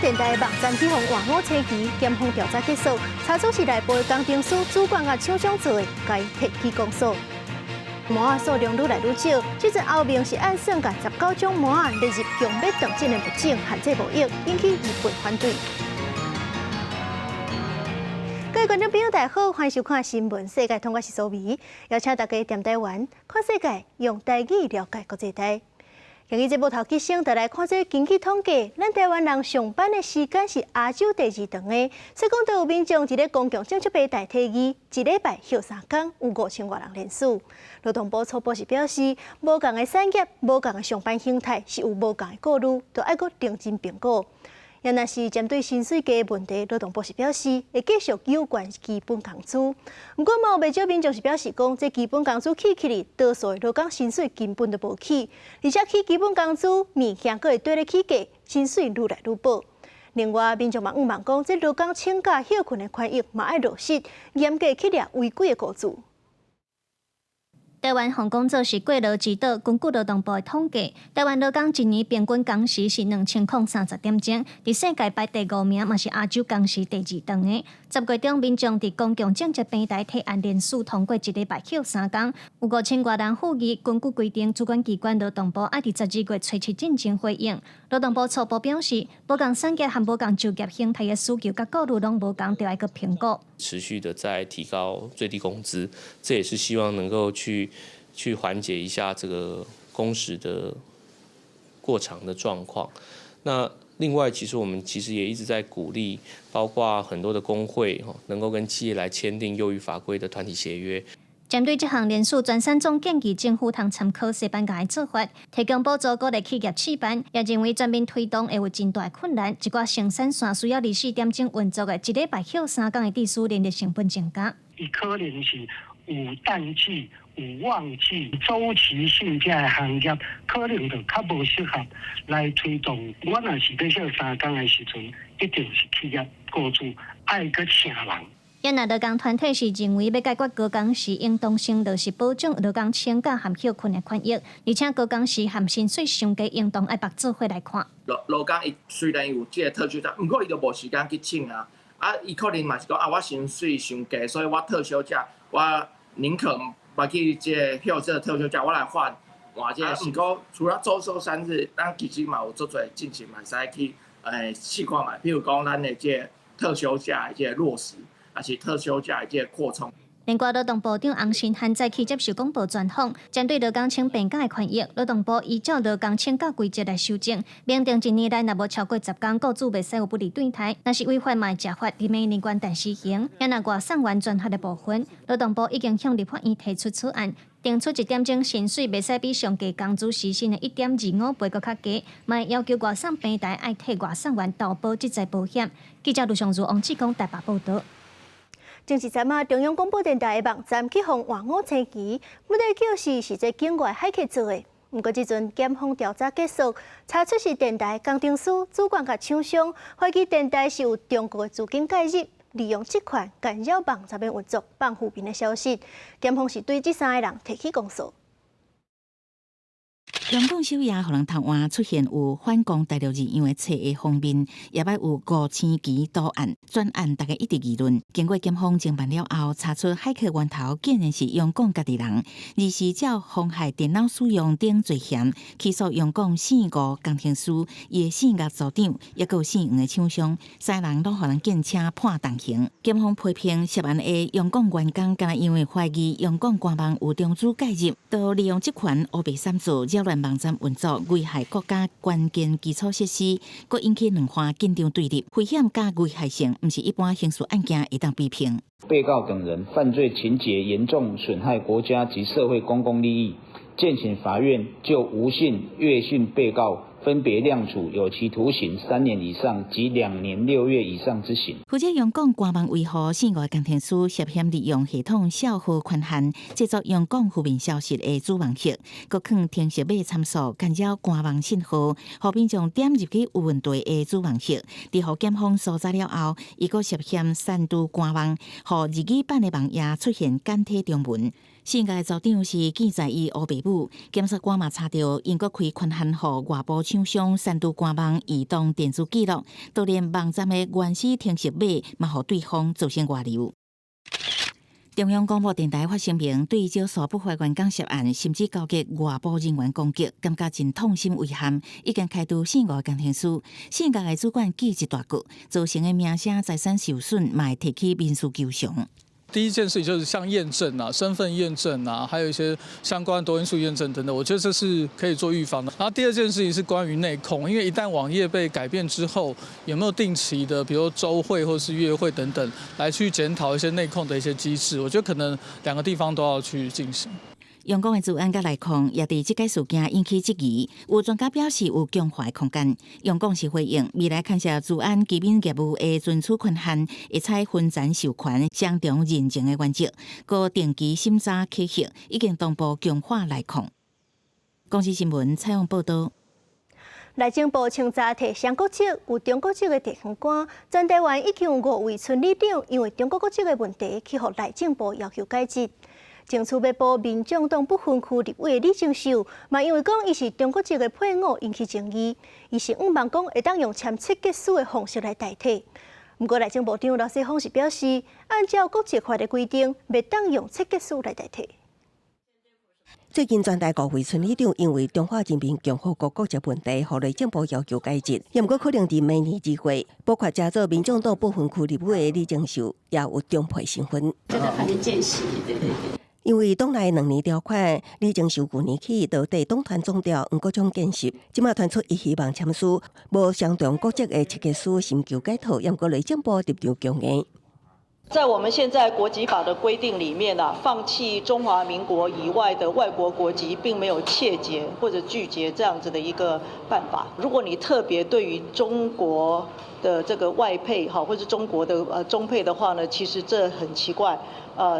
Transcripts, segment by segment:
電台網站去予換五車旗，檢方調查結束，查出是內部的工程師主管佮廠商做的，共伊提起公訴。麻仔數量愈來愈少，這陣歐盟是按算共19種麻仔列入強欲斷絕的物種，限制貿易，引起日本反對。各位觀眾朋友，大家好，歡迎收看《新聞世界通》，我是蘇眉，邀請大家踮台灣看世界，用台語了解國際大。今日節目頭起先，就來看這根據統計，咱台灣人上班的時間是亞洲第二長的。所以講，都有民眾佇咧公共政策平台提議，一禮拜歇3工，有5000外人聯署。勞動部初步是表示，無仝的產業、無仝的上班形態是有無仝的顧慮，都愛閣認真評估。也若是針對薪水低的問題，勞動部是表示會繼續有關基本工資。毋過嘛有袂少民眾是表示講，這基本工資起起來，多數的勞工薪水根本就無起，而且起基本工資，物件閣會綴咧起價，薪水愈來愈薄。另外，民眾嘛向望講，這勞工請假歇睏的權益嘛愛落實，嚴格去掠違規的雇主。台灣奉公做是過勞之島，根據勞動部的統計，台灣勞工一年平均工時是2030點鐘，佇世界排第五名，嘛是亞洲工時第二長的。10月中，民眾佇公共政策平台提案聯署通過一禮拜歇3工，有5000外人附議。根據規定，主管機關勞動部愛佇12月初七進前回應。勞動部初步表示，無仝產業和無仝就業形態的需求佮顧慮攏無仝，著愛閣評估。持續的在提高最低工資，這也是希望能夠去緩解一下這個工時的過長的狀況。那另外，其實我們其實也一直在鼓勵，包括很多的工會能夠跟企業來簽訂優於法規的團體協約。針對這項聯署，全省總建議政府通參考西班牙的做法，提供補助鼓勵企業試辦，也認為全面推動會有真大困難。一寡生產線需要24點鐘運作的，一禮拜歇3工的致使人力成本增加。伊可能是有淡季、有旺季、週期性這个行業，可能就較無適合來推動。我若是欲歇3工的時陣，一定是企業雇主愛閣請人。也若勞工團體是認為欲解決高工時，應當先落實保障勞工請假和歇睏的權益，而且高工時和薪水傷低，應當愛縛做伙來看。勞工伊雖然有這个特休假，毋過伊就無時間去請啊。啊，伊可能嘛是講啊，我薪水傷低，所以我特休假，我寧可毋去這个歇這个特休假，我來換換這个。毋過除了週休三日，咱其實嘛有足濟進程嘛會使去試看覓，比如講咱的這个特休假的這个落實。抑是特休假的這个擴充。另外，勞動部長洪申翰早起接受廣播專訪，針對勞工請病假的權益，勞動部依照勞工請假規則來修正，明定一年內若無超過10工，雇主袂使有不利對待，若是違法嘛會食罰，佇明年元旦施行。也若外送員專法的部分，勞動部已經向立法院提出草案，定出一點鐘薪水袂使比上低工資時薪的1.25倍閣較低，嘛會要求外送平台愛替外送員投保職災保險。記者盧尚如、王志剛台北報導。前一陣啊，中央廣播電台的網站去予換五星旗，本來就是是這境外駭客做的。毋過這陣檢方調查結束，查出是電台工程師、主管佮廠商，懷疑電台是有中國的資金介入，利用職權干擾網站的運作，放負面的消息。檢方是對這三个人提起公訴。中共首頁予人偷換出現有反攻大陸字樣的冊的封面，也擺有五星旗圖案，全案大家一直議論。經過檢方偵辦了後，查出駭客源頭竟然是中共家己人，而是照妨害電腦使用等罪嫌起訴中共姓吳工程師、伊的姓岳組長，抑閣有姓黃的廠商，三人攏予人檢請判重刑。檢方批評涉案的中共員工，敢若因為懷疑中共官網有中資介入，就利用職權烏白散做擾亂網站運作，危害國家關鍵基礎設施，閣引起兩岸緊張對立，危險佮危害性，毋是一般刑事案件會當比拼。被告等人犯罪情節嚴重，損害國家及社會公共利益，建請法院就吳姓、岳姓被告分別量處有期徒刑3年以上及2年6月以上之刑。負責中共官網維護姓吳工程師涉嫌利用系統銷號權限，製作中共負面消息的主網頁，閣囥程式碼參數干擾官網信號，予民眾點入去有問題的主網頁。佇予檢方搜查了後，伊閣涉嫌散布官網，予日語版的網頁出現簡體中文。姓岳的組長是記載伊烏爸母，檢察官嘛查著𪜶閣開權限予外部廠廠商刪除官網移動電子記錄，就連網站的原始程式碼嘛，予對方造成外流。中央廣播電臺發聲明，對招數不法員工涉案，甚至勾結外部人員攻擊，感覺真痛心遺憾。已經開除四五個工程師，四五个主管記一大過，造成的名聲財產受損，嘛會提起民事求償。第一件事情就是像驗證啊、身份驗證啊，還有一些相關多因素驗證等等，我覺得這是可以做預防的。然後第二件事情是關於內控，因為一旦網頁被改變之後，有沒有定期的，比如週會或是月會等等，來去檢討一些內控的一些機制，我覺得可能兩個地方都要去進行。陽光的資安佮內控也佇這個事件引起質疑，有專家表示有強化的空間。陽光是回應未來牽涉資安基本業務的存取權限，會採分層授權、雙重認證的原則，閣定期審查考核，已經同步強化內控。公視新聞採訪報道。內政部清查提雙國籍有中國籍的地方官，全台灣已經有五位村里長因為中國國籍的問題，去予內政部要求解職。爭取欲補民眾黨不分區立委的李正秀，嘛因為講伊是中國籍的配偶，引起爭議。伊是向望講會當用簽切結書的方式來代替。毋過內政部長劉世芳是表示，按照國籍法的規定，袂當用切結書來代替。最近全台五位村里長因為中華人民共和國國籍問題，予內政部要求解職。毋過可能佇明年二月，包括成做民眾黨不分區立委的李正秀，也有中配身份。這個還是見識，對對對。因為黨內兩年條款，李正秀舊年起就佇黨團總召黃國昌見習，這馬傳出伊希望簽署無相同國籍的切結書，尋求解套，毋過內政部立場強硬。在我們現在國籍法的規定裡面啊，放棄中華民國以外的外國國籍，並沒有切結或者拒絕這樣子的一個辦法。如果你特別對於中國的這個外配哈，或者中國的中配的話呢，其實這很奇怪，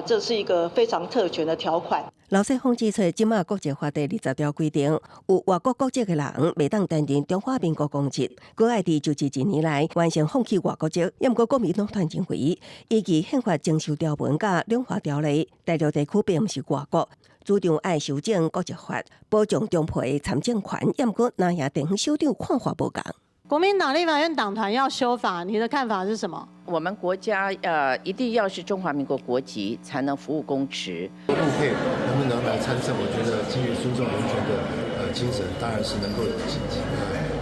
這是一個非常特權的條款。劉世芳指出，這馬國籍法第20條規定，有外國國籍的人袂當擔任中華民國公職，閣愛佇就職一年內完成放棄外國籍。毋過國民黨團認為，依據憲法增修條文佮兩華條例，大陸地區並毋是外國，主張愛修正國籍法，保障中配參政權。毋過南營地方首長看法無仝。國民黨立法院黨團要修法，你的看法是什麼？我們國家一定要是中華民國國籍才能服務公職。陸配能不能來參政？我覺得基於尊重人權的精神，當然是能夠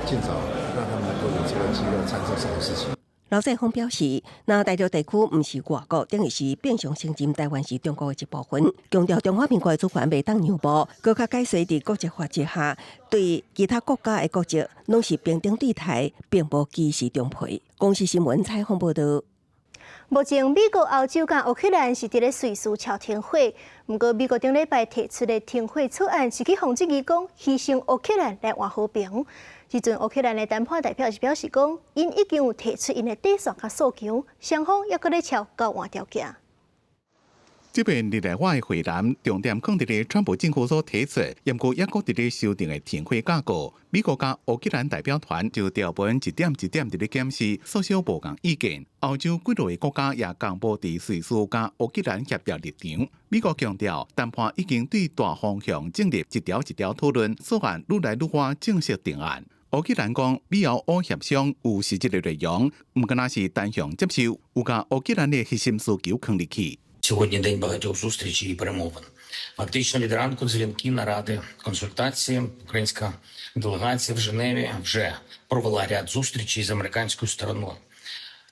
盡早讓他們能夠有這個機會參政是好事情。劉世芳表示，若大陸地區毋是外國，等於是變相承認台灣是中國的一部分，強調中華民國的主權袂當讓步，閣較解說佇國籍法之下，對其他國家的國籍攏是平等對待，並無歧視中配。公視新聞採訪報道。目前美國、歐洲佮烏克蘭是佇咧瑞士敲停火，毋過美國頂禮拜提出的停火草案是去予質疑講犧牲烏克蘭來換和平。這陣烏克蘭的談判代表是表示講，𪜶已經有提出𪜶的底線佮訴求，雙方猶閣咧敲交換條件。這邊日內瓦的會談重點放佇咧川普政府所提出，毋過猶閣佇咧修訂的停火架構。美國佮烏克蘭代表團就條文一點一點佇咧檢視，縮小無仝意見。歐洲幾落個國家也公布佇瑞士佮烏克蘭協調立場。美國強調，談判已經對大方向進入一條一條討論，草案愈來愈倚正式定案。烏克蘭講，美歐烏協商有實質的內容，毋敢若是單向接受，有共烏克蘭的核心需求囥入去。 Сьогодні день багатьох зустрічей і перемовин. Фактично від ранку дзвінки, наради, консультації. Українська делегація в Женеві вже провела ряд зустрічей з американською стороною,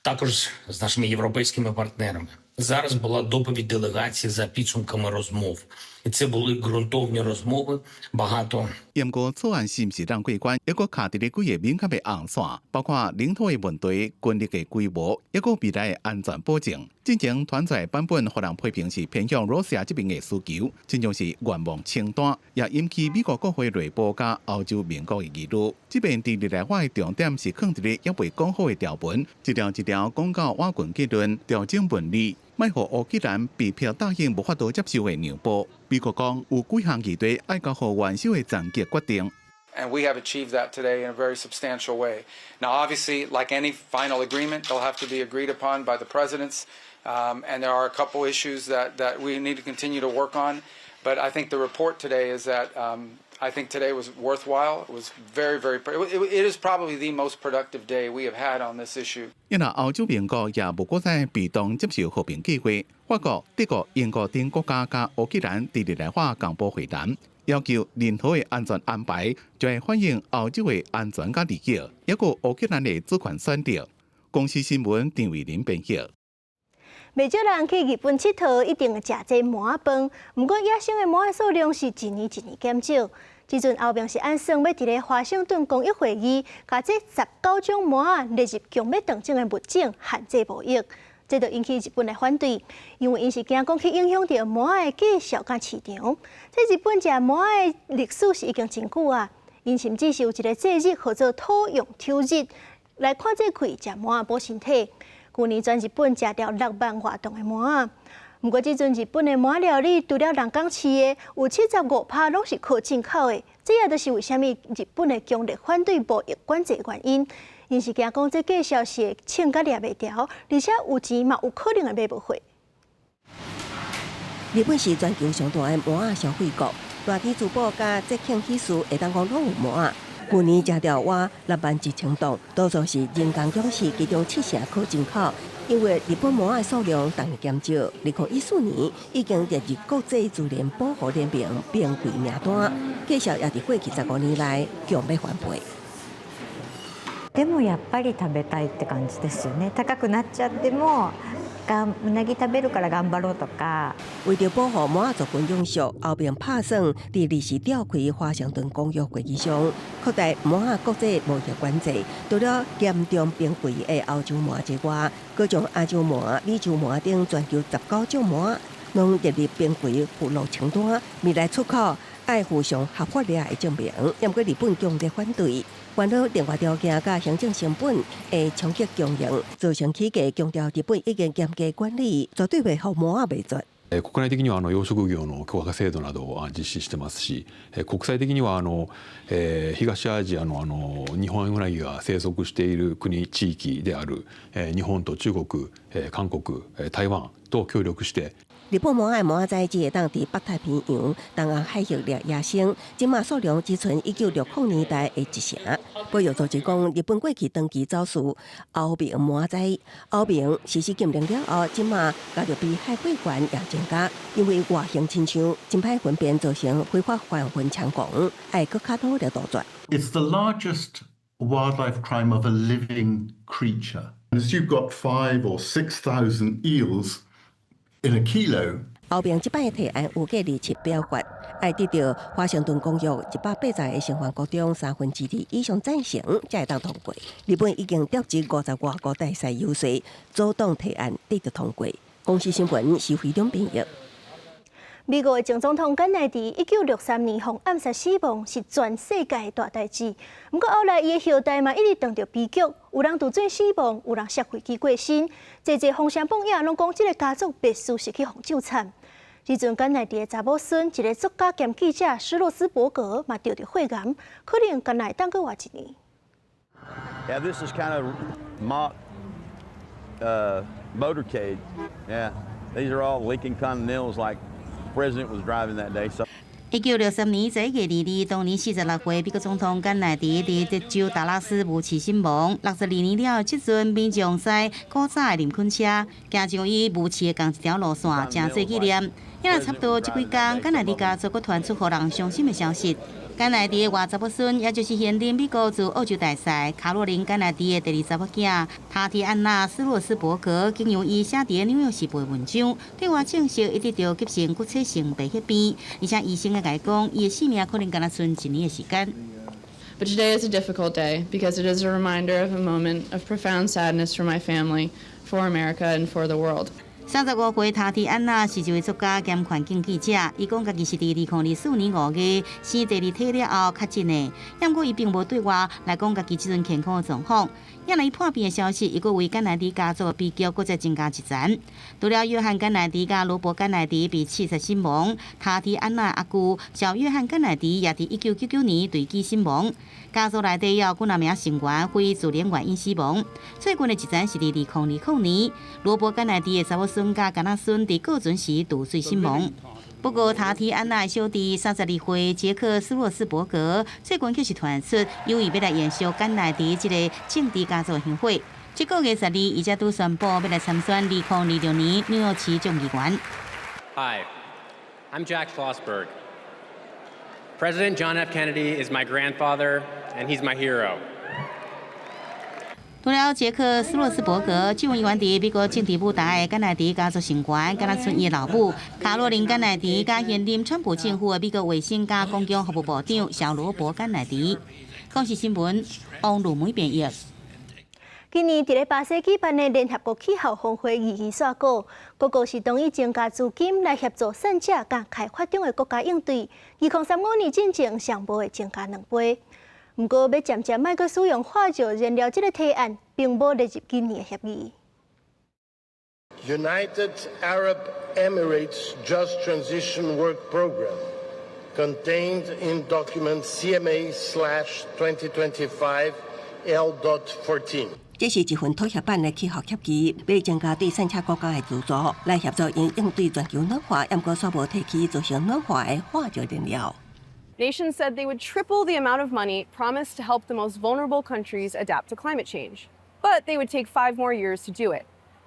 також з нашими європейськими партнерами. Зараз була доповідь делегації за підсумками розмов, і це були ґрунтовні розмови. Багато 毋過草案是毋是當過關，猶閣卡佇咧幾个敏感的紅線，包括領土的問題、軍力的規模，猶閣未來的安全保證。進前傳出來版本，予人批評是偏向羅西亞這邊的需求，親像是願望清單，也引起美國國會內部佮歐洲盟國的疑慮。這邊佇日內瓦的重點是囥佇咧猶未講好的條文，一條一條講到瓦群結論，調整文字，莫予烏克蘭被迫答應無法度接受的讓步。美國講有幾項議題愛交予元首的層級決定。 And we have achieved that today in a very substantial way. Now, obviously, like any final agreement, they'll have to be agreed upon by the presidents. And there are a couple issues that we need to continue to work on. But I think the report today is that I think today was worthwhile. It was very, very. It is probably the most productive day we have had on this issue. 因為歐洲盟國也無閣再被動接受和平計劃，法國、德國、英國等國家佮烏克蘭佇日內瓦公布會談，要求任何的安全安排，就會反映歐洲的安全佮利益，抑閣烏克蘭的主權選擇。公視新聞張偉林編譯。袂少人去日本𨑨迌，一定會食這鰻仔飯。毋過野生的鰻仔數量是一年一年減少。這陣歐盟是按算欲佇咧華盛頓公約會議，共這19種鰻仔列入強欲斷種的物種限制貿易。這就引起日本來反對，因為𪜶是驚講去影響著鰻仔的價數佮市場。這日本食鰻仔的歷史是已經真久啊，𪜶甚至是有一个節日號做土用手日，來看這氣食鰻仔補身體。舊年全日本食掉6萬外噸的鰻仔。毋過這陣日本的鰻仔料理，除了人工飼的，有75%攏是靠進口的。這也就是為啥物日本會強烈反對貿易管制的原因。𪜶是驚講這價數是會衝甲掠袂牢，而且有錢嘛有可能會買無貨。日本是全球上大的鰻仔消費國，熱天滋補佮節慶喜事會當講攏有鰻仔。舊年食掉倚6萬1千噸，多數是人工養殖，其中七成靠進口。因為日本鰻仔數量逐年減少，2014年已經列入國際自然保護聯盟瀕危名單，價數也佇過去15年來強欲翻倍。でもやっぱり食べたいって感じですよね。高くなっちゃっても、がうなぎ食べるから頑張ろうとか。為著保護鰻仔族群永續，歐盟拍算佇臨時召開華盛頓公約會議上，擴大鰻仔國際貿易管制。除了嚴重瀕危的歐洲鰻之外，閣將亞洲鰻、美洲鰻等全球19種鰻仔，攏列入瀕危附錄清單。未來出口愛附上合法的證明。毋過日本強烈反對。煩惱另外條件佮行政成本會衝擊經營，造成起價強調日本已經嚴格管理，絕對袂予鰻仔滅絕。国内的には養殖業の許可制度などを実施してますし、国際的には東アジアのニホンウナギが生息している国地域である日本と中国、韓国、台灣と協力して。日本鰻仔鰻仔只會當佇北太平洋東岸海域掠野生，這馬數量只賰1960年代的一成。保育組織講，日本過去長期走私歐盟鰻仔，歐盟實施禁令了後，這馬加勒比海貨源也增加，因為外形親像，真歹分辨，造成非法販運猖狂，愛閣較努力杜絕。 It's the largest wildlife crime of a living creature. As you've got 5 or 6 thousand eels in a kilo. 歐盟這擺提案預計二七表決，愛得著華盛頓公約180個成員國中2/3以上贊成，才會當通過。日本已經調集50外個大使遊說，阻擋提案得著通過。公視新聞徐輝中編譯。美國的前總統甘乃迪1963年予暗殺死亡，是全世界的大代誌。毋過後來伊的後代嘛一直當著悲劇，有人墜水死亡，有人摔飛機過身，濟濟風聲報影攏講這个家族袂輸是去予咒慘。這陣甘乃迪的查某孫，一个作家兼記者施洛斯伯格嘛著著血癌，可能干焦會當閣活一年。 Yeah, this is kind of mock motorcade. Yeah, these are all Lincoln Continentals like president was driving that day. So 1963年11月22日，當年46歲美國總統甘乃迪佇德州達拉斯遇刺身亡。62年了後，這陣民眾駛古早的林肯車，行上伊遇刺的仝一條路線，誠做紀念。也差不多這幾工，甘乃迪家族閣傳出予人傷心的消息。甘乃迪的外查某孫，也就是現任美國駐澳洲大使卡洛琳·甘乃迪的第二查某囝塔提安娜·斯洛斯伯格，經由伊寫佇紐約時報文章，對外證實伊得著急性骨髓性白血病，而且醫生也共伊講，伊的性命可能干焦賰一年的時間。 But today is a difficult day because it is a reminder of a moment of profound sadness for my family, for America, and for the world. 35歲塔提安娜是一位作家兼環境記者。伊講家己是佇2024年5月生第二胎了後確診的，毋過伊並無對外來講家己這陣健康的狀況。也若伊破病的消息，又閣為甘乃迪家族的悲劇閣再增加一層。除了約翰甘乃迪佮羅伯甘乃迪被刺殺身亡，塔提安娜阿舅小約翰甘乃迪也佇1999年墜機身亡。家族內底也有幾若名成員非自然原因死亡。最近的一層是佇2020年，羅伯甘乃迪的查某孫佮囡仔孫佇過船時墜水身亡。不過，塔提安娜小弟32歲傑克斯洛斯伯格最近卻是傳出有意欲來延續甘迺迪這个政治家族香火。這个月12，伊才拄宣布欲來參選2026年紐約市眾議員。 Hi, I'm Jack Schlossberg. President John F. Kennedy is my grandfather, and he's my hero. 除了傑克斯洛斯伯格，眾議員佇美國政治舞台的甘迺迪家族成員，敢若賰伊老母卡洛琳甘迺迪，佮現任川普政府的美國衛生佮公共服務部長小羅伯甘迺迪。公視新聞，王魯梅編譯。今年佇咧巴西舉辦的聯合國氣候峰會二二煞稿，各國是同意增加資金來協助散者佮開發中的國家應對。2035年進前上無會增加2倍。毋過，欲漸漸莫閣使用化石燃料這个提案，並無列入今年的協議。 United Arab Emirates Just Transition Work Program contained in document CMA/2025 L.14。這是一份妥協版的氣候協議，欲增加對散赤國家的資助，來協助𪜶應對全球暖化，毋過煞無提起造成暖化的化石燃料。 Nations said they would triple the amount of money promised to help the most vulnerable countries adapt to climate change. But they would take 5 more years to do it.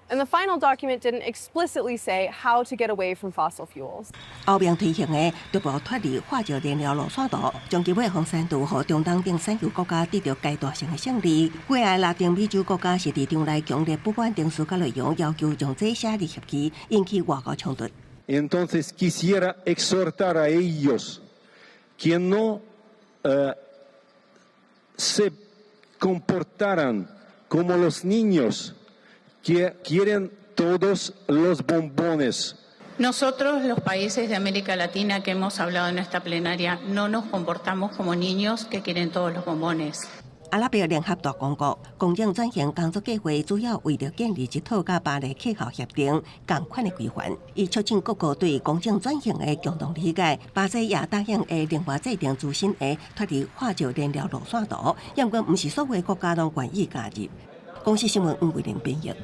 And the final document didn't explicitly say how to get away from fossil fuels. 歐盟推行的逐步脫離化石燃料路線圖，將其尾風山度予中東等產油國家得著階段性的勝利。幾个拉丁美洲國家是佇場內強烈不滿情緒佮內容，要求將這寫入協議，引起外交衝突。 Entonces quisiera exhortar a ellos que no se comportaran como los niños que quieren todos los bombones. Nosotros, los países de América Latina que hemos hablado en esta plenaria, no nos comportamos como niños que quieren todos los bombones. 阿拉伯聯合大公國公正轉型工作計劃主要為著建立一套佮巴黎氣候協定仝款的規範，以促進各國對公正轉型的共同理解。巴西也答應會另外制定最新的脫離化石燃料路線圖，毋過毋是所有國家攏願意加入。公視新聞黃慧玲編譯。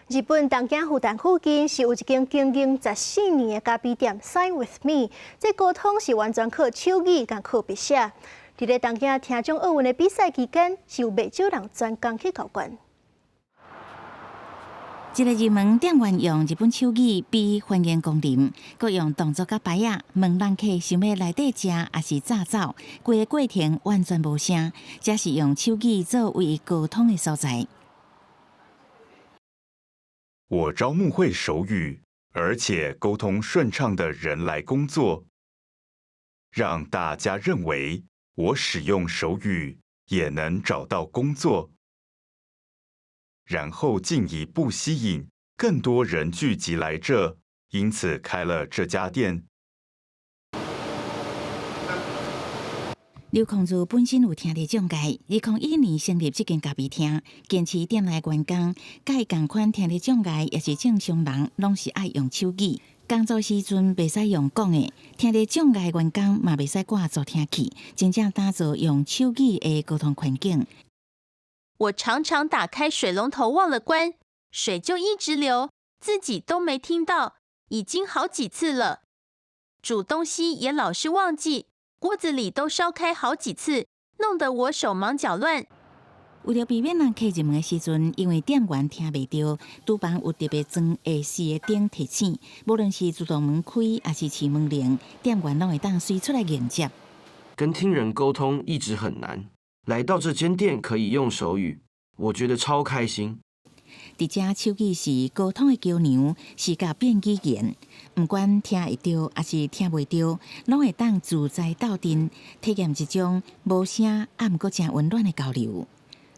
日本東京魚蛋附近是有一間經營14年的咖啡店 Sign with Me，這溝通是完全靠手語佮靠筆寫。佇咧東京聽障奧運的比賽期間，是有袂少人專工去交關。這个入門店員用日本手語比歡迎光臨，閣用動作佮牌仔問人客想欲來底食抑是紮走，規个過程完全無聲，這是用手語做唯一溝通的所在。我招募會手語，而且溝通順暢的人來工作，讓大家認為我使用手語也能找到工作，然後進一步吸引更多人聚集來這，因此開了這家店。劉孔如本身有聽力障礙，2001年成立這間咖啡廳，堅持店內員工佮伊仝款聽力障礙，抑是正常人，攏是愛用手語。工作時陣袂使用講的，聽力障礙員工嘛袂使掛助聽器，真正打造用手語的溝通環境。我常常打開水龍頭忘了關，水就一直流，自己都沒聽到，已經好幾次了。煮東西也老是忘記。鍋子裡都燒開好幾次，弄得我手忙腳亂。為著避免人客入門的時陣，因為店員聽袂著，廚房有特別裝會視的燈提醒，無論是自動門開抑是市門鈴，店員攏會當隨出來迎接。跟聽人溝通一直很難，來到這間店可以用手語，我覺得超開心。佇遮手語是溝通的橋梁，是佮變語言，毋管聽會著抑是聽袂著，攏會當自在鬥陣，體驗一種無聲啊，毋過誠溫暖的交流。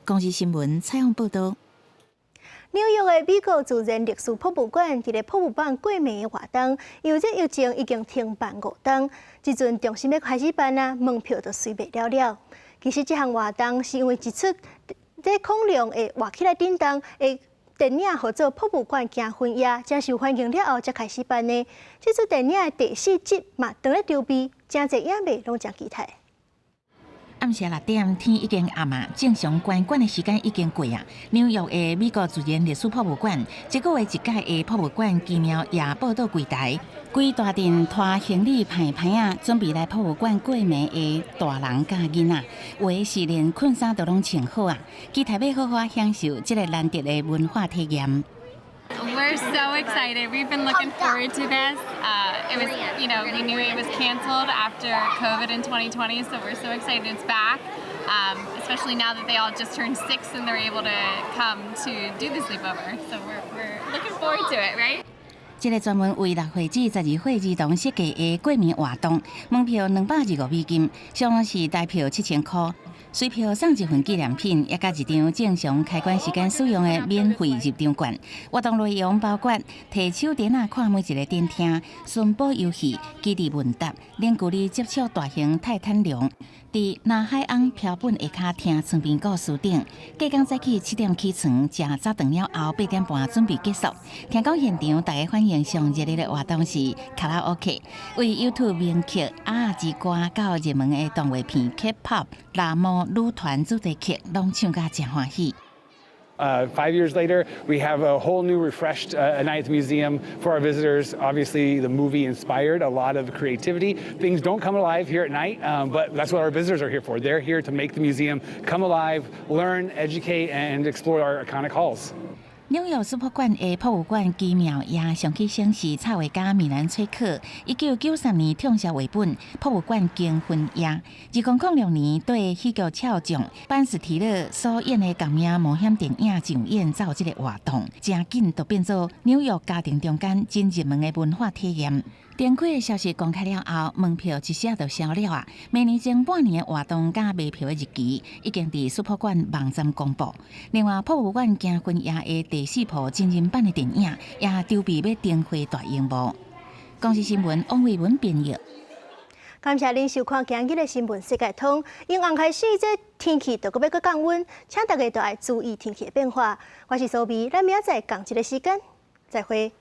公視新聞採訪報導。紐約的美國自然歷史博物館，佇咧博物館過暝的活動，因為這疫情已經停辦5冬，這陣重新欲開始辦啊，門票都隨賣了了。其實這項活動是因為一齣這恐龍會活起來叮當的電影號做博物館驚魂夜，誠受歡迎了後才開始辦的。這齣電影的第四集嘛，正咧籌備，誠濟影迷攏誠期待。暗時6點，天已經暗啊，正常關館的時間已經過啊。紐約的美國自然歷史博物館，這個月一屆的博物館奇妙夜報到櫃台，規大陣拖行李排排仔，準備來博物館過暝的大人佮囡仔，有的是連困衫都攏穿好啊，期待欲好好享受這个難得的文化體驗。 We're so excited. We've been looking forward to this. It was, you know, we knew it was canceled after COVID in 2020, so we're so excited it's back. Especially now that they all just turned 6 and they're able to come to do the sleepover. So we're looking forward to it, right? 這个專門為6歲至12歲兒童設計的過暝活動，門票225美金，上是台票7000箍。隨票送一份紀念品，也佮一張正常開館時間使用的免費入場券。活動內容包括提手電仔看每一个展廳、尋寶遊戲、基地問答、零距離接觸大型泰坦龍、佇南海翁標本下跤聽床邊故事等。隔工早起7點起床，食早頓了後8點半準備結束。聽講現場大家反應上熱烈的活動是卡拉 OK，為 YouTube 名曲《鴨仔之歌》到熱門的動畫片 K-pop、拉姆女團主題曲，攏唱甲誠歡喜。 5 years later, we have a whole new refreshed Night at the Museum for our visitors. Obviously, the movie inspired a lot of creativity. Things don't come alive here at night, but that's what our visitors are here for. They're here to make the museum come alive, learn, educate, and explore our iconic halls. 紐約史博館的博物館奇妙夜上起先是插畫家米蘭崔克1993年暢銷繪本《博物館驚魂夜》。2006年對喜劇俏將班斯提勒所演的同名冒險電影上演，才有這个活動，誠緊就變做紐約家庭中間真熱門的文化體驗。重開的消息公開了後，門票一下就銷了啊！明年前半年的活動佮賣票的日期已經佇史博館網站公布。另外，博物館驚魂夜的第四部真人版的電影也籌備欲登回大螢幕。公視新聞王慧文編譯。感謝您收看今日的新聞世界通。因紅開始，這天氣就閣欲閣降溫，請大家都愛注意天氣的變化。我是蘇美，咱明仔載仝一个時間，再會。